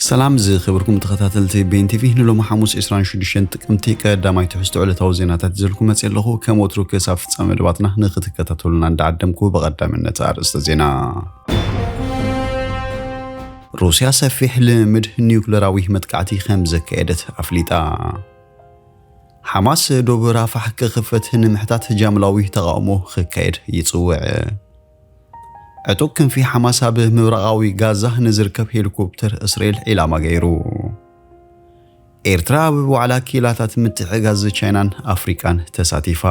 ሰላም ዝኽብርኩም ተኸታተልቲ ቤን ቲቪ፣ ንሎሚ ሓሙስ ዕስራን ሽዱሽተን ጥቅምቲ ቀዳማይ ትሕዝቶ ዕለታዊ ዜናታት ይዘልኩም መጽእ ኣለኹ። ከም ወትሩ ክሳብ ፍጻመ መደባትና ንኽትከታተሉና እንዳዓደምኩ ብቐዳምነት ኣርእስተ ዜና። ሩስያ ሰፊሕ ልምምድ ኒውክለራዊ መጥቃዕቲ ከም ዘካየደት ኣፍሊጣ። ሓማስ ዶብ ራፋሕ ክኽፈት ንምሕታት ጃምላዊ ተቓውሞ ክካየድ ይጽውዕ። ዕጡቕ ክንፊ ሓማስ ኣብ ምብራቓዊ ጋዛ ንዝርከብ ሄሊኮፕተር እስራኤል ዒላማ ገይሩ። ኤርትራ ኣብ ዋዕላ ክኢላታት ምትሕግጋዝ ቻይናን ኣፍሪቃን ተሳቲፋ።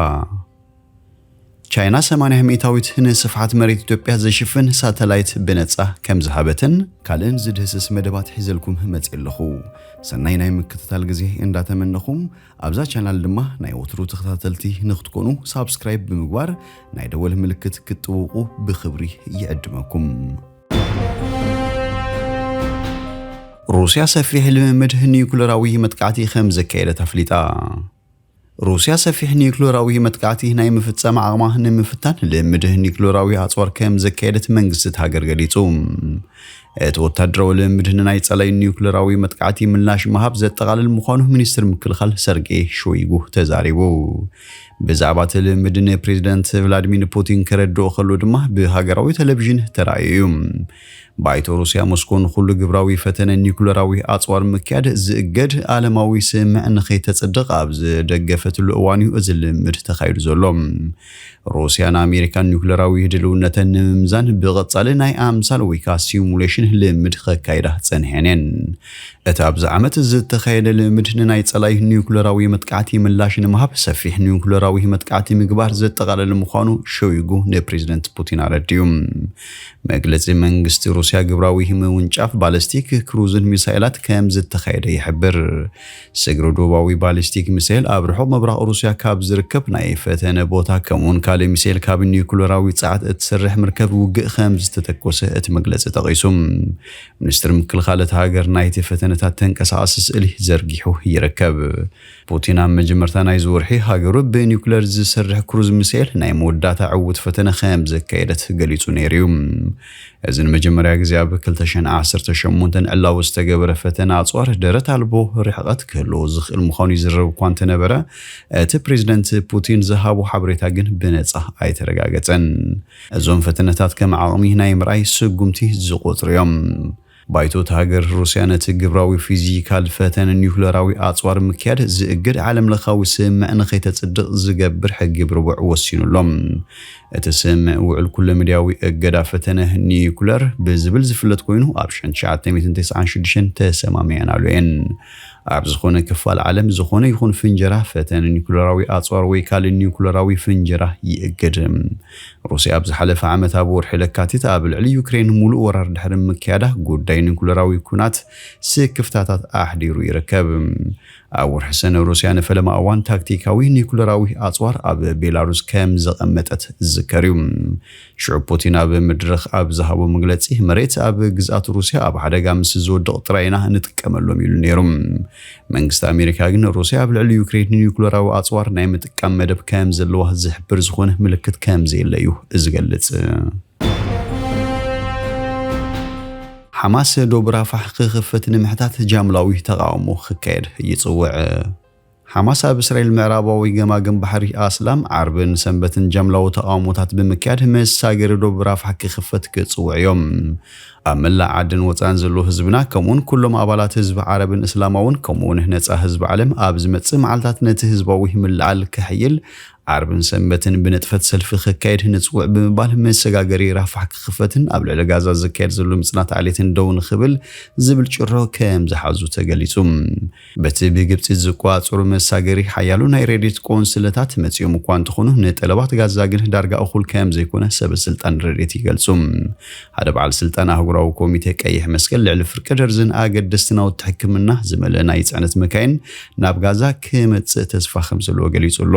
ቻይና ሰማንያ ሚእታዊት ንስፍሓት መሬት ኢትዮጵያ ዘሽፍን ሳተላይት ብነጻ ከም ዝሃበትን ካልእን ዝድህስስ መደባት ሒዘልኩም መጽእ ኣለኹ። ሰናይ ናይ ምክትታል ግዜ እንዳተመነኹም ኣብዛ ቻናል ድማ ናይ ወትሩ ተኸታተልቲ ንክትኮኑ ሳብስክራይብ ብምግባር ናይ ደወል ምልክት ክትጥውቑ ብኽብሪ ይዕድመኩም። ሩስያ ሰፊሕ ልምምድ ኒውክለራዊ መጥቃዕቲ ከም ዘካየደት ኣፍሊጣ። ሩስያ ሰፊሕ ኒውክለራዊ መጥቃዕቲ ናይ ምፍጻም ዓቕማ ንምፍታን ልምምድ ኒውክለራዊ ኣጽዋር ከም ዘካየደት መንግስቲ እቲ ሃገር ገሊጹ። እቲ ወታደራዊ ልምምድ ንናይ ጸላኢ ኒውክለራዊ መጥቃዕቲ ምላሽ ምሃብ ዘጠቓልል ምዃኑ ሚኒስትር ምክልኻል ሰርጌይ ሾይጉ ተዛሪቡ። ብዛዕባ እቲ ልምምድ ንፕሬዚደንት ቭላድሚር ፑቲን ከረድኦ ከሎ ድማ ብሃገራዊ ቴሌቪዥን ተራእዩ እዩ። ባይቶ ሩስያ ሞስኮ ንኹሉ ግብራዊ ፈተነ ኒውክለራዊ ኣጽዋር ምክያድ ዝእገድ ዓለማዊ ስምምዕ ንኸይተጽድቕ ኣብ ዝደገፈትሉ እዋን እዩ እዚ ልምምድ ተኻይዱ ዘሎ። ሩስያ ንኣሜሪካን ኒውክለራዊ ድልውነተን ንምምዛን ብቐጻሊ ናይ ኣምሳል ወይ ከኣ ሲሙሌሽን ልምምድ ከካይዳ ጸኒሐን እየን። እቲ ኣብዚ ዓመት ዝተኻየደ ልምምድ ንናይ ጸላኢ ኒውክለራዊ መጥቃዕቲ ምላሽ ንምሃብ ሰፊሕ ኒውክለራዊ መጥቃዕቲ ምግባር ዘጠቓለለ ምዃኑ ሾይጉ ንፕሬዚደንት ፑቲን ኣረዲኡ። መግለጺ መንግስቲ ሩስያ ግብራዊ ምውንጫፍ ባለስቲክ ክሩዝን ሚሳይላት ከም ዝተኻየደ ይሕብር። ስግረ ዶባዊ ባሊስቲክ ሚሳይል ኣብ ርሑቕ ምብራቕ ሩስያ ካብ ዝርከብ ናይ ፈተነ ቦታ ከምኡውን ካልእ ሚሳይል ካብ ኒውክለራዊ ጸዓት እትሰርሕ መርከብ ውግእ ከም ዝተተኮሰ እቲ መግለጺ ጠቒሱ። ሚኒስትሪ ምክልኻል እታ ሃገር ናይቲ ፈተነታት ተንቀሳቓሲ ስእሊ ዘርጊሑ ይርከብ። ፑቲን ኣብ መጀመርታ ናይዚ ወርሒ ሃገሩ ብኒውክለር ዝሰርሕ ክሩዝ ሚሳይል ናይ መወዳእታ ዕዉት ፈተነ ከም ዘካየደት ገሊጹ ነይሩ እዩ። እዚ ንመጀመርያ ግዜ ኣብ ክልተ ሽሕን ዓሰርተ ሸሞንተን ዕላዊ ዝተገበረ ፈተነ ኣጽዋር ደረት ኣልቦ ርሕቐት ክህልዎ ዝኽእል ምዃኑ ይዝረብ እኳ እንተነበረ፣ እቲ ፕሬዚደንት ፑቲን ዝሃቦ ሓበሬታ ግን ብነጻ ኣይተረጋገጸን። እዞም ፈተነታት ከም ዓቕሚ ናይ ምርኣይ ስጉምቲ ዝቖጽሩ እዮም። ባይቶ እታ ሃገር ሩስያ ነቲ ግብራዊ ፊዚካል ፈተነ ኒውክለራዊ ኣጽዋር ምክያድ ዝእግድ ዓለምለኻዊ ስምምዕ ንኸይተጽድቕ ዝገብር ሕጊ ብርቡዕ ወሲኑ ኣሎ። እቲ ስምምዕ ውዕል ኩለመዳያዊ እገዳ ፈተነ ኒውክለር ብዝብል ዝፍለጥ ኮይኑ ኣብ ሽሕን ትሽዓተ ሚእትን ተስዓን ሽዱሽተን ተሰማሚዐናሉ እየን። ኣብ ዝኾነ ክፋል ዓለም ዝኾነ ይኹን ፍንጀራ ፈተነ ኒውክለራዊ ኣጽዋር ወይ ካልእ ኒውክለራዊ ፍንጀራ ይእግድ። ሩስያ ኣብ ዝሓለፈ ዓመት ኣብ ወርሒ ለካቲት ኣብ ልዕሊ ዩክሬን ሙሉእ ወራር ድሕሪ ምክያዳ ጉዳይ ኒኩለራዊ ኩናት ስክፍታታት ኣሕዲሩ ይርከብ። ኣብ ወርሒ ሰነ ሩስያ ንፈለማ እዋን ታክቲካዊ ኒኩለራዊ ኣጽዋር ኣብ ቤላሩስ ከም ዘቐመጠት ዝዝከር እዩ። ሽዑ ፑቲን ኣብ መድረኽ ኣብ ዝሃቦ መግለጺ፣ መሬት ኣብ ግዝኣት ሩስያ ኣብ ሓደጋ ምስ ዝወድቕ ጥራይ ኢና ንጥቀመሎም ኢሉ ነይሩ። መንግስቲ ኣሜሪካ ግን ሩስያ ኣብ ልዕሊ ዩክሬን ኒኩለራዊ ኣጽዋር ናይ ምጥቃም መደብ ከም ዘለዋ ዝሕብር ዝኾነ ምልክት ከም ዘየለ እዩ ዝገልጽ። ሓማስ ዶብ ራፋሕ ክኽፈት ንምሕታት ጃምላዊ ተቓውሞ ክካየድ ይጽውዕ። ሓማስ ኣብ እስራኤል ምዕራባዊ ገማግም ባሕሪ ኣስላም ዓርብን ሰንበትን ጃምላዊ ተቓውሞታት ብምክያድ መሳገሪ ዶብ ራፋሕ ክኽፈት ክጽውዕ እዮም። ኣብ መላእ ዓድን ወጻእን ዘሎ ህዝብና ከምኡውን ኩሎም ኣባላት ህዝቢ ዓረብን እስላማውን ከምኡውን ነጻ ህዝቢ ዓለም ኣብ ዝመጽእ መዓልታት ነቲ ህዝባዊ ምልዓል ከሕይል ዓርብን ሰንበትን ብንጥፈት ሰልፊ ክካየድ ንጽውዕ ብምባል መሰጋገሪ ራፋሕ ክኽፈትን ኣብ ልዕሊ ጋዛ ዝካየድ ዘሎ ምጽናት ዓሌትን ደው ንኽብል ዝብል ጭርሖ ከም ዝሓዙ ተገሊጹ። በቲ ብግብጺ ዝቆጻጸሩ መሳገሪ ሓያሎ ናይ ረድኤት ቆንስለታት መጺኦም እኳ እንተኾኑ ንጠለባት ጋዛ ግን ዳርጋ እኹል ከም ዘይኮነ ሰበ ስልጣን ረድኤት ይገልጹ። ሓደ በዓል ስልጣን ኣህጉራዊ ኮሚቴ ቀይሕ መስቀል ልዕሊ ፍርቂ ደርዘን ኣገደስቲ ናውቲ ሕክምና ዝመልአ ናይ ጽዕነት መካይን ናብ ጋዛ ክመጽእ ተስፋ ከም ዘለዎ ገሊጹ ኣሎ።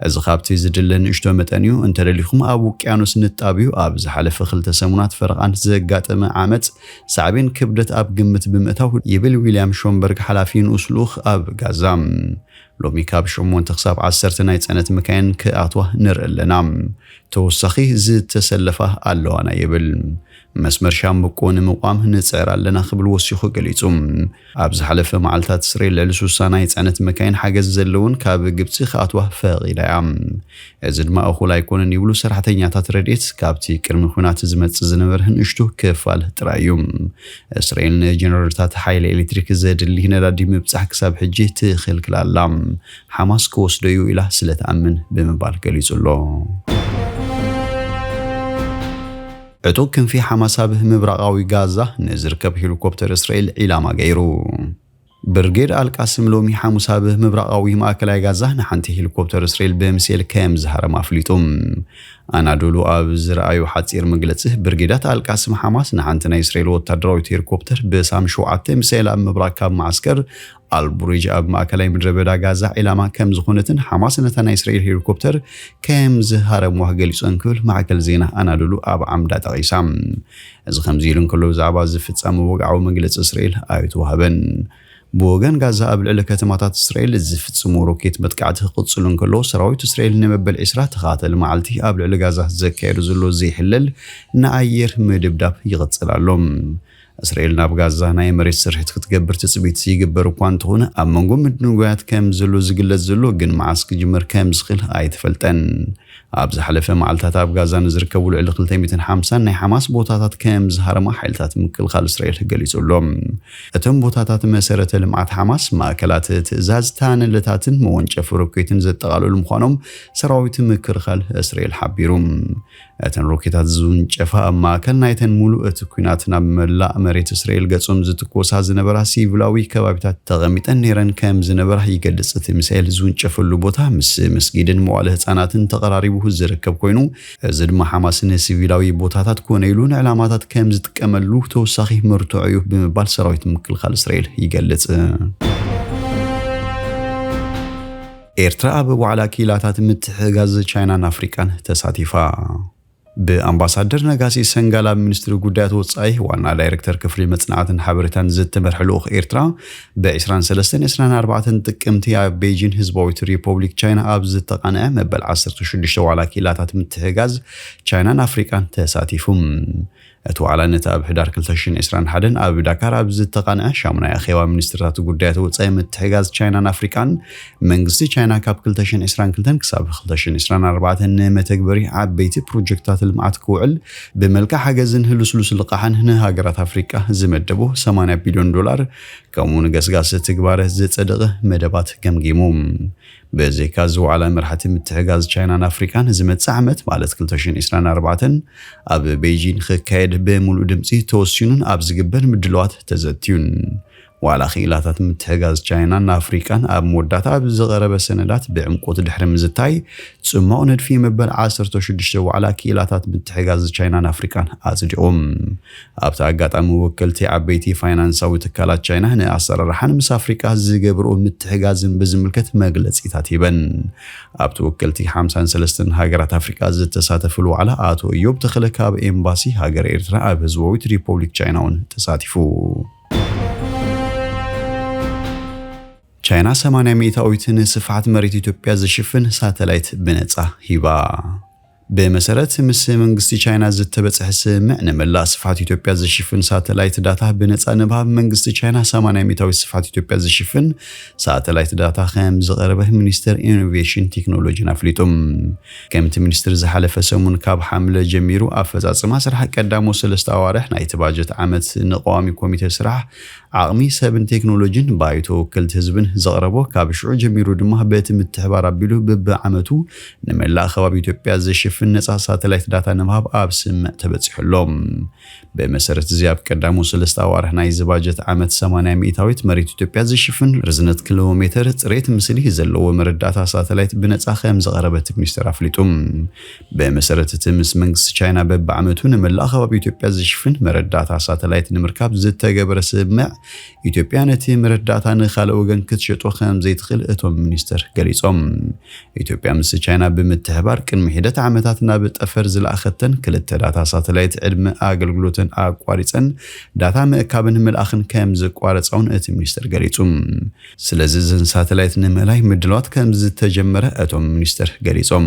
እዚ ካብቲ ዝድለ ንእሽቶ መጠን እዩ። እንተደሊኹም ኣብ ውቅያኖስ ንጣብ እዩ። ኣብ ዝሓለፈ ክልተ ሰሙናት ፈረቓን ዘጋጠመ ዓመጽ ሳዕቤን ክብደት ኣብ ግምት ብምእታው ይብል ዊልያም ሾንበርግ ሓላፊ ንኡስ ልኡኽ ኣብ ጋዛ። ሎሚ ካብ ሸሞንተ ክሳብ ዓሰርተ ናይ ጽዕነት መካይን ክኣትዋ ንርኢ ኣለና። ተወሳኺ ዝተሰለፋ ኣለዋና ይብል። መስመር ሻምብቆ ንምቋም ንጽዕር ኣለና ክብል ወሲኹ ገሊጹ። ኣብ ዝሓለፈ መዓልታት እስራኤል ልዕሊ ሱሳ ናይ ጽዕነት መካይን ሓገዝ ዘለውን ካብ ግብጺ ክኣትዋ ፈቒዳ እያ። እዚ ድማ እኹል ኣይኮነን ይብሉ ሰራሕተኛታት ረድኤት። ካብቲ ቅድሚ ኲናት ዝመጽእ ዝነበረ ንእሽቱ ክፋል ጥራይ እዩ። እስራኤል ንጀነሬተርታት ሓይሊ ኤሌክትሪክ ዘድሊ ነዳዲ ምብጻሕ ክሳብ ሕጂ ትኽልክል ኣላ። ሓማስ ክወስዶ እዩ ኢላ ስለ ትኣምን ብምባል ገሊጹ ኣሎ። ዕጡቕ ክንፊ ሓማስ ኣብ ምብራቓዊ ጋዛ ንዝርከብ ሄሊኮፕተር እስራኤል ዒላማ ገይሩ። ብርጌድ ኣልቃስም ሎሚ ሓሙስ ኣብ ምብራቓዊ ማእከላይ ጋዛ ንሓንቲ ሄሊኮፕተር እስራኤል ብሚሳኤል ከም ዝሃረማ ኣፍሊጡ። ኣናዶሉ ኣብ ዝረኣዩ ሓጺር መግለጺ፣ ብርጌዳት ኣልቃስም ሓማስ ንሓንቲ ናይ እስራኤል ወታደራዊት ሄሊኮፕተር ብሳም ሸውዓተ ሚሳኤል ኣብ ምብራቕ ካብ መዓስከር ኣልቡሪጅ ኣብ ማእከላይ ምድረ በዳ ጋዛ ዒላማ ከም ዝኾነትን ሓማስ ነታ ናይ እስራኤል ሄሊኮፕተር ከም ዝሃረምዋ ገሊጾን ክብል ማዕከል ዜና ኣናዶሉ ኣብ ዓምዳ ጠቒሳ። እዚ ከምዚ ኢሉ እንከሎ፣ ብዛዕባ እዚ ፍጻመ ወግዓዊ መግለጺ እስራኤል ኣይተዋህበን። ብወገን ጋዛ፣ ኣብ ልዕሊ ከተማታት እስራኤል ዝፍጽሙ ሮኬት መጥቃዕቲ ክቕጽሉ እንከለዉ፣ ሰራዊት እስራኤል ንመበል ዕስራ ተኸታተሊ መዓልቲ ኣብ ልዕሊ ጋዛ ዘካየዶ ዘሎ ዘይሕለል ንኣየር ምድብዳብ ይቕጽል ኣሎ። እስራኤል ናብ ጋዛ ናይ መሬት ስርሒት ክትገብር ትጽቢት ይግበር እኳ እንተኾነ፣ ኣብ መንጎ ምድንጓያት ከም ዘሎ ዝግለጽ ዘሎ ግን መዓስ ክጅመር ከም ዝኽእል ኣይተፈልጠን። ኣብ ዝሓለፈ መዓልታት ኣብ ጋዛ ንዝርከቡ ልዕሊ ክልተ ሚእትን ሓምሳን ናይ ሓማስ ቦታታት ከም ዝሃረማ ሓይልታት ምክልኻል እስራኤል ገሊጹ ኣሎ። እቶም ቦታታት መሰረተ ልምዓት ሓማስ፣ ማእከላት ትእዛዝ፣ ታነለታትን መወንጨፊ ሮኬትን ዘጠቓለሉ ምዃኖም ሰራዊት ምክልኻል እስራኤል ሓቢሩ። እተን ሮኬታት ዝውንጨፋ ኣብ ማእከል ናይተን ሙሉእ እቲ ኲናት ናብ መላእ መሬት እስራኤል ገጾም ዝትኮሳ ዝነበራ ሲቪላዊ ከባቢታት ተቐሚጠን ነይረን ከም ዝነበራ ይገልጽ። እቲ ሚሳኤል ዝውንጨፈሉ ቦታ ምስ መስጊድን መዋለ ህጻናትን ተቐራሪቡ ዝርከብ ኮይኑ፣ እዚ ድማ ሓማስ ንሲቪላዊ ቦታታት ኮነ ኢሉ ንዕላማታት ከም ዝጥቀመሉ ተወሳኺ መርትዖ እዩ ብምባል ሰራዊት ምክልኻል እስራኤል ይገልጽ። ኤርትራ ኣብ ዋዕላ ክኢላታት ምትሕጋዝ ቻይናን ኣፍሪቃን ተሳቲፋ። ብኣምባሳደር ነጋሲ ሰንጋል ኣብ ሚኒስትሪ ጉዳያት ወጻኢ ዋና ዳይሬክተር ክፍሊ መጽናዕትን ሓበሬታን ዝተመርሐ ልኡኽ ኤርትራ፣ ብ ዕስራን ሰለስተን ዕስራን ኣርባዕተን ጥቅምቲ ኣብ ቤይጂን ህዝባዊት ሪፖብሊክ ቻይና ኣብ ዝተቓንዐ መበል ዓሰርተ ሽዱሽተ ዋዕላ ክኢላታት ምትሕጋዝ ቻይናን ኣፍሪቃን ተሳቲፉ። እቲ ዋዕላ ነቲ ኣብ ሕዳር ክልተ ሽሕን ዕስራን ሓደን ኣብ ዳካር ኣብ ዝተቓንዐ ሻሙናይ ኣኼባ ሚኒስትርታት ጉዳያት ወጻኢ ምትሕጋዝ ቻይናን ኣፍሪቃን፣ መንግስቲ ቻይና ካብ ክልተ ሽሕን ዕስራን ክልተን ክሳብ ክልተ ሽሕን ዕስራን ኣርባዕተን ንመተግበሪ ዓበይቲ ፕሮጀክትታት ልምዓት ክውዕል፣ ብመልክዕ ሓገዝን ልስሉስ ልቓሕን ንሃገራት ኣፍሪቃ ዝመደቦ ሰማንያ ቢልዮን ዶላር፣ ከምኡ ንገስጋሲ ትግባረ ዝጸደቐ መደባት ገምጊሙ። ብዘይካ እዚ ዋዕላ፣ መራሕቲ ምትሕጋዝ ቻይናን ኣፍሪቃን ዝመጽእ ዓመት ማለት ክልተ ሽሕን ዕስራን ኣርባዕተን ኣብ ቤይጂን ክካየድ ብምሉእ ድምጺ ተወሲኑን ኣብ ዝግበር ምድላዋት ተዘትዩን። ዋዕላ ክኢላታት ምትሕጋዝ ቻይናን ኣፍሪቃን ኣብ መወዳእታ ኣብ ዝቐረበ ሰነዳት ብዕምቆት ድሕሪ ምዝታይ፣ ጽማቕ ንድፊ መበል ዓሰርተ ሽዱሽተ ዋዕላ ክኢላታት ምትሕጋዝ ቻይናን ኣፍሪቃን ኣጽዲቑ። ኣብቲ ኣጋጣሚ፣ ወከልቲ ዓበይቲ ፋይናንሳዊ ትካላት ቻይና ንኣሰራርሓን ምስ ኣፍሪቃ ዝገብርኦ ምትሕጋዝን ብዝምልከት መግለጺታት ሂበን። ኣብቲ ወከልቲ ሓምሳን ሰለስተን ሃገራት ኣፍሪቃ ዝተሳተፍሉ ዋዕላ፣ ኣቶ እዮብ ተኽለ ካብ ኤምባሲ ሃገር ኤርትራ ኣብ ህዝባዊት ሪፖብሊክ ቻይና እውን ተሳቲፉ። ቻይና ሰማንያ ሚእታዊት ንስፍሓት መሬት ኢትዮጵያ ዝሽፍን ሳተላይት ብነጻ ሂባ። ብመሰረት ምስ መንግስቲ ቻይና ዝተበጽሐ ስምምዕ፣ ንመላእ ስፍሓት ኢትዮጵያ ዝሽፍን ሳተላይት ዳታ ብነጻ ንምሃብ መንግስቲ ቻይና ሰማንያ ሚእታዊት ስፍሓት ኢትዮጵያ ዝሽፍን ሳተላይት ዳታ ከም ዝቐረበ ሚኒስተር ኢኖቬሽን ቴክኖሎጂን ኣፍሊጡ። ከምቲ ሚኒስትር ዝሓለፈ ሰሙን ካብ ሓምለ ጀሚሩ ኣፈጻጽማ ስራሕ ቀዳሞ ሰለስተ ኣዋርሕ ናይቲ ባጀት ዓመት ንቀዋሚ ኮሚቴ ስራሕ ዓቕሚ ሰብን ቴክኖሎጂን ባይቶ ወከልቲ ህዝብን ዘቕረቦ፣ ካብ ሽዑ ጀሚሩ ድማ በቲ ምትሕባር ኣቢሉ በብዓመቱ ንመላእ ከባቢ ኢትዮጵያ ዝሽፍን ነጻ ሳተላይት ዳታ ንምሃብ ኣብ ስምምዕ ተበጺሑ ኣሎ። ብመሰረት እዚ ኣብ ቀዳሙ ሰለስተ ኣዋርሕ ናይዚ ባጀት ዓመት ሰማንያ ሚእታዊት መሬት ኢትዮጵያ ዝሽፍን ርዝነት ኪሎ ሜትር ጽሬት ምስሊ ዘለዎ መረዳእታ ሳተላይት ብነጻ ከም ዘቐረበ እቲ ሚኒስቴር ኣፍሊጡ። ብመሰረት እቲ ምስ መንግስቲ ቻይና በብዓመቱ ንመላእ ከባቢ ኢትዮጵያ ዝሽፍን መረዳእታ ሳተላይት ንምርካብ ዝተገበረ ስምምዕ፣ ኢትዮጵያ ነቲ መረዳእታ ንኻልእ ወገን ክትሸጦ ከም ዘይትኽእል እቶም ሚኒስትር ገሊጾም። ኢትዮጵያ ምስ ቻይና ብምትሕባር ቅድሚ ሒደት ዓመታት ናብ ጠፈር ዝለኣኸተን ክልተ ዳታ ሳተላይት ዕድመ ኣገልግሎተን ኣቋሪጸን ዳታ ምእካብን ምልኣኽን ከም ዘቋረጻ እውን እቲ ሚኒስትር ገሊጹ። ስለዚ እዘን ሳተላይት ንምእላይ ምድላዋት ከም ዝተጀመረ እቶም ሚኒስትር ገሊጾም።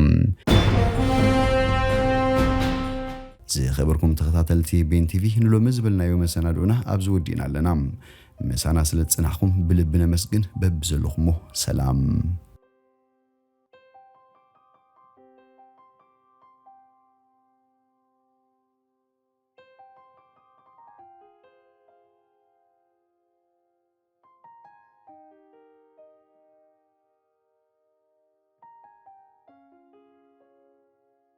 ዝኸበርኩም ተኸታተልቲ ቤን ቲቪ፣ ንሎሚ ዝበልናዮ መሰናድኦና ኣብዚ ወዲእና ኣለና። ምሳና ስለ ዝጸናሕኩም ብልቢ ነመስግን። በብዘለኹሞ ሰላም።